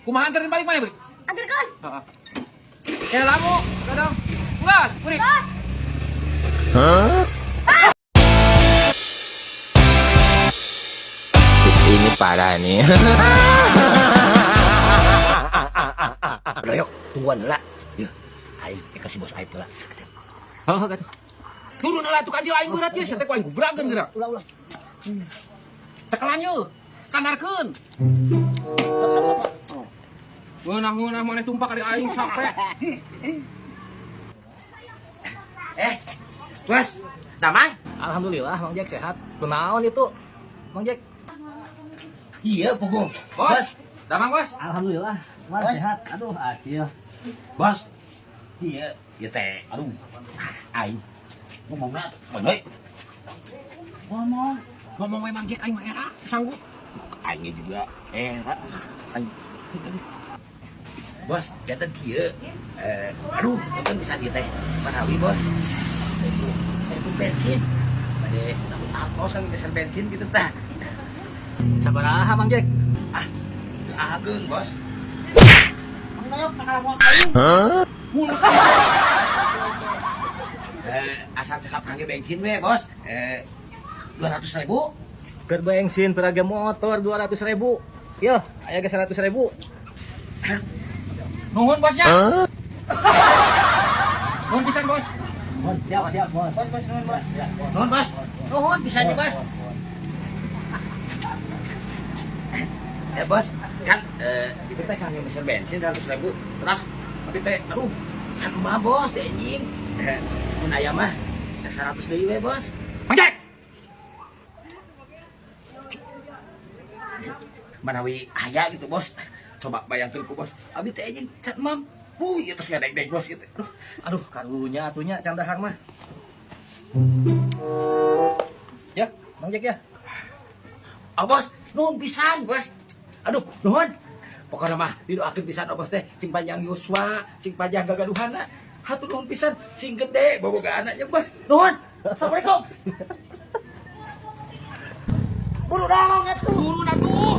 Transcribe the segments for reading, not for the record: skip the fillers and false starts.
Kumaha anterin balik mana, Bri? Anterkeun. Heeh. Ya lamu, kadang. Gas, Bri. Gas. Ini parah nih. Udah yuk, tungguan heula. Yeuh, aing kasih bos aing heula. Heeh, kan. Turun heula tuh kancil aing berat ye, sia teh ku aing gubrageun geura. Ulah ulah. Tekelan ye. Standarkeun. Sok sok sok. Ngeunah-ngeunah maneh tumpak ari aing sampe. Eh, bos, damang? Alhamdulillah Mang Jack sehat. Kunaon itu? Mang Jack. Iya, puguh. Bos, damang bos. Alhamdulillah, Mang Bos. sehat. Aduh, acil. Bos. Iya, ieu teh. Aduh. Aing ngomongna mana? Ngomong, ngomong we Mang Jack aing mah era sanggup. Aing juga era. Aing. Bos, jantan kieu. Eh, aduh, punten bisa ieu teh. Manawi, Bos. Itu bensin. Bade atos kang geser bensin gitu tah. Sabaraha Mang Jack? Ah, teu ageung, Bos. Mulus. Asal cekap kangge bensin we, Bos. 200.000. Keur bensin peraga motor 200.000. Yo, aya ge 100.000. Nuhun bosnya. Nuhun pisan bos. Mohon siap siap mohon. Bos, bos, nuhun, Bos. Nuhun, Bos. Nuhun pisan nya, Bos. Bos, kan itu teh kangge meser bensin 100.000. Terus tapi teh aduh, can kumaha, Bos, teh anjing. Mun aya mah 100 deui we, Bos. Mang Jack. Manawi aya gitu, Bos. Coba bayangkeun ku Bos. Abi teh anjing can mampu ieu terus ngadeg-deg, Bos gitu. Aduh. Aduh, karunya atunya can dahar mah. Ya, Mang Jack ya. Oh, Bos, nuhun pisan, Bos. Aduh, nuhun. Pokoknya mah didoakeun pisan oh, Bos teh, sing panjang yuswa, sing panjang gagaduhana. Hatur nuhun pisan, sing gede bobogaanna nya, Bos. Nuhun. Assalamualaikum. Buru dorong atuh. Turun atuh.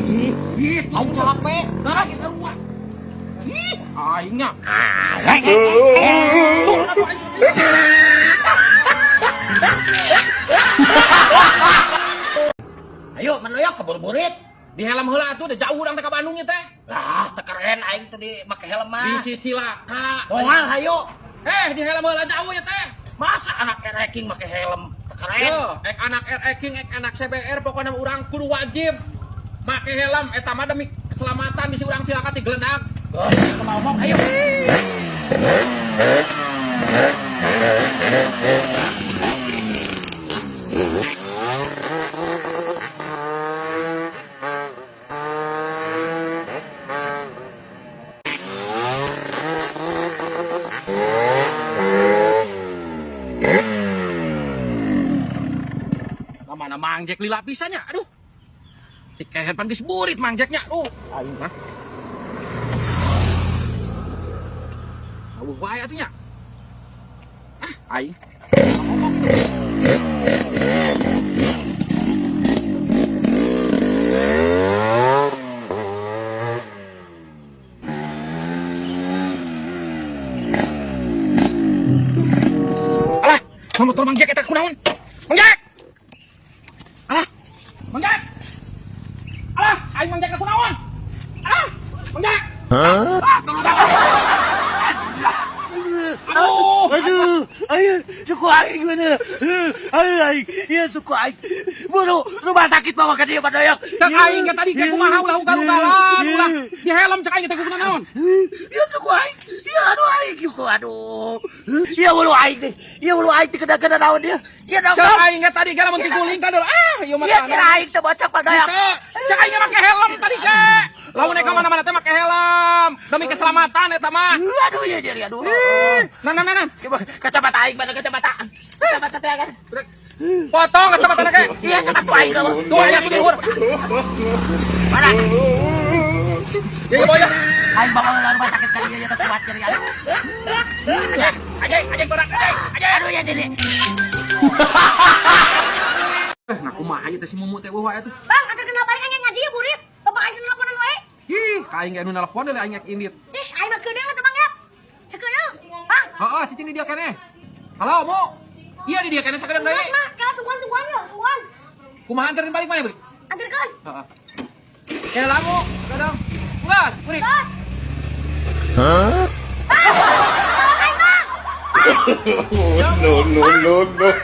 Ih, ih, aing capek. Darah geus sarua. Ih, aing nya. Turun atuh aing. Ayo, manoyok keburu-burit. Di helm heula atuh, udah jauh urang teh ka Bandung nya teh. Lah, teu keren aing teh di make helm mah. Bisi cilaka. Moal hayo. Di helm heula jauh ya teh. Masa anak ereking make helm? Teu keren. Yo, ek anak RE King, ek anak CBR, pokoknya urang kudu wajib make helm eta mah demi keselamatan bisi urang cilaka ti geledak. Bos, kumaha ngomong hayo. Mana Mang Jack lila pisannya, aduh. Si kehed pan geus burit Mang Jacknya. Aing mah. Aduh, wae atuh nya. Ah, aing. Ngomong gitu. Alah, motor Mang Jack eta kunaon? Mang Jack! Alah, Mang Jack! Alah, aing Mang Jack kunaon? Alah, Mang Jack! Aduh, Aduh, ayo, suku aing gimana? Ayo, aing, iya suku aing. Buru, rumah sakit bawa ke dia, Pak Doyok. Cek aing ke tadi ke kumaha ulah ugal-ugalan, ulah di helm cek aing teh kudu naon? Iya suku aing, iya aduh aing, suku aduh. Iya bulu aing nih, iya bulu aing teh kena-kena naon dia. Iya dong. Cek aing ge tadi ge lamun tiguling kan ah ieu mah. Iya si aing teh bocah Pak Doyok. Cek aing ge make helm tadi ge. Lamun ka mana-mana teh make helm demi keselamatan eta mah. Aduh iya jadi aduh. Nah nah nah nah. Coba kacamata aing mana kacamata? Kacamata teh kan. Potong kacamata ge. Iya kacamata aing tuh. Tuh nya tuh luhur. Mana? Ya ya boy. Aing bawa ke rumah sakit kali ya teh kuat jadi aduh. Ajek, ajek, ajek torak, ajek, ajek. Aduh ya jadi. Nah kumaha ieu teh si Mumu teh eueuh wae tuh. Bang, antar kenal paling aing ngaji ya burit. Bapak aing teleponan wae. Ih, Ka aing ge anu nelpon deui aing indit. Ih, aing mah keudeung atuh, Bang Yak. Sakedeung. Bang. Heeh, cicing di dia keneh. Halo, Bu. Iya di dia keneh sakedeung deui. Geus mah, kala tungguan-tungguan ya, tungguan. Kumaha anterin balik mana, Bri? Anterkeun. Heeh. Ya lamu, kadang. Gas, Bri. Gas. Hah? Tolong aing, Bang. No, no, no, no.